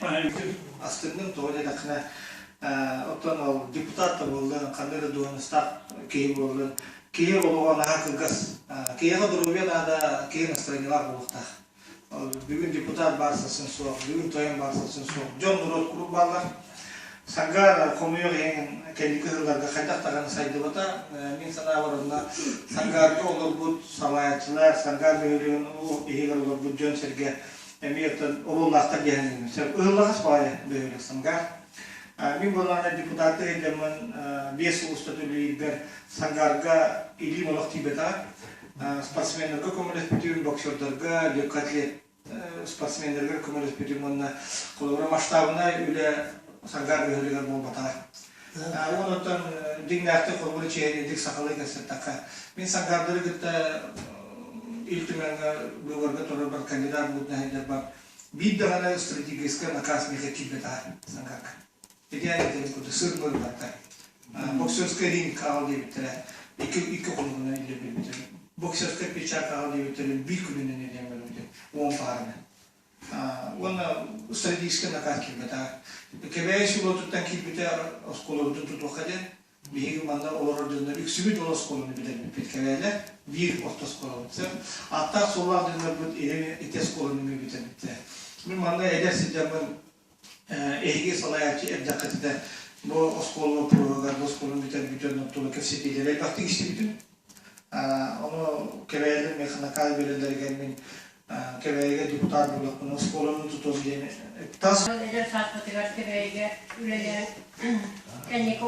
Астынным, тоҕо диэтэххинэ, оттон ол депутат да буоллун, ханнык да дуоһунастаах киһи буоллун, киһи олоҕо наһаа кылгас. Киһиэхэ доруобуйа наада, киһи настроениелаах буолуохтаах. Бүгүн депутат баар сарсын суох, бүгүн тойон баар сарсын суох. Дьон норуот куруук бааллар. Сангаар хомуйуох иһин кэнники сылларга хайдах даҕаны сайдыбата. Мин санаабар онно Сангаарга олорбут салайааччылар, Сангаар бөһүөлэгин иһигэр олорбут дьон-сэргэ эмиэ оттон оруоллаахтар диэн сөп. Ыһыллаҕас баҕайы бөһүөлэк Сангаар. Мин буоллаҕына депутаттыы сылдьаммын 5 сыл устата үлэлиирбэр Сангаарга илиим олох тиийбэтэҕэ. Спортсменнарга көмөлөспүтүм, боксердарга, легкоатлет спортсменнарга көмөлөспүтүм уонна холобура масштабынай үлэ Сангаар бөһүөлэгэр буолбатаҕа. Уон оттон дьиҥнээхтик холобура чиэһинэйдик сахалыы кэпсэттэххэ, мин Сангаардары кытта Ил Түмэҥҥэ быыбарга турарбар кандидат буолбутун сылдьарбар биир даҕаны стратегическай наказ миэхэ киирбэтэҕэ Сангаарга. Ити этэрин курдук сыр мырбаттар. Боксерскай ринг аҕал диэбиттэрэ икки хонугунан илдьэ биэрбитим. Боксерскай перчатка аҕал диэбиттэрин биир күнүнэн илдьэн барбытым. 10 паараны. Уонна стратегическай наказ киирбэтэҕэ. Кэбээйи селотуттан киирбитэ оскуолабытын тутуохха диэн. Биһиги манна олорор дьоннор үксүбүт ол оскуоланы бүтэрбиппит кэбээлэр. Биир орто оскуолабыт. Ааттаах-суоллаах дьоннорбут ити оскуоланы эмиэ бүтэрбиттэрэ. Мин манна эдэр сылдьаммын эһиги салайааччы эрдэххитинэ бу оскуола боппуруоһугар бу оскуоланы бүтэрбит дьоннор тула кэпсэтиилэри элбэхтик истибитим. Ону Кэбээйилэр миэхэ накаас биэрэллэригэр мин Кэбээйигэ депутат буоллахпына оскуоланы тутуом диэн тас Эдэр сааспытыгар Кэбээйигэ үлэлээн кэнники.